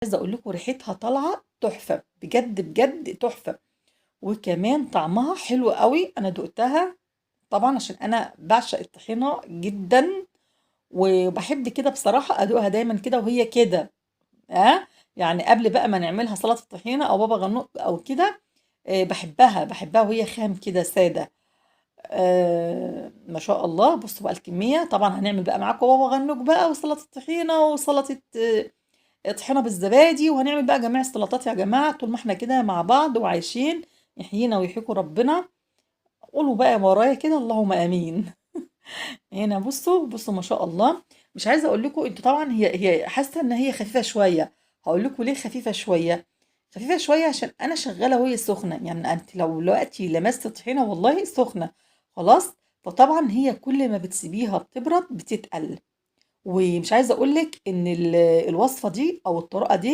عايزة أقول لكم ريحتها طالعة تحفة، بجد بجد تحفة، وكمان طعمها حلو قوي. أنا دقتها طبعا عشان أنا بعشق الطحينة جدا، وبحب كده بصراحة أدوقها دايما كده وهي كده، يعني قبل بقى ما نعملها سلطة طحينة أو بابا غنوج أو كده، بحبها وهي خام كده سادة. ما شاء الله. بصوا بقى الكمية، طبعا هنعمل بقى معاكم بابا غنوج بقى وسلطة طحينة وسلطة، طحينة بالزبادي، وهنعمل بقى جميع السلطات يا جماعة طول ما احنا كده مع بعض وعايشين، يحيينا ويحييكم ربنا. قولوا بقى ورايا كده اللهم امين. هنا بصوا ما شاء الله. مش عايزه اقول لكم انتوا طبعا هي حاسه ان هي خفيفة شوية، هقول لكم ليه خفيفة شوية. خفيفة شوية عشان انا شغالة وهي سخنة، يعني انت لو دلوقتي لمست طحينه والله سخنة خلاص، فطبعا هي كل ما بتسيبيها بتبرد بتتقل. ومش عايزه اقول لك ان الوصفة دي او الطريقة دي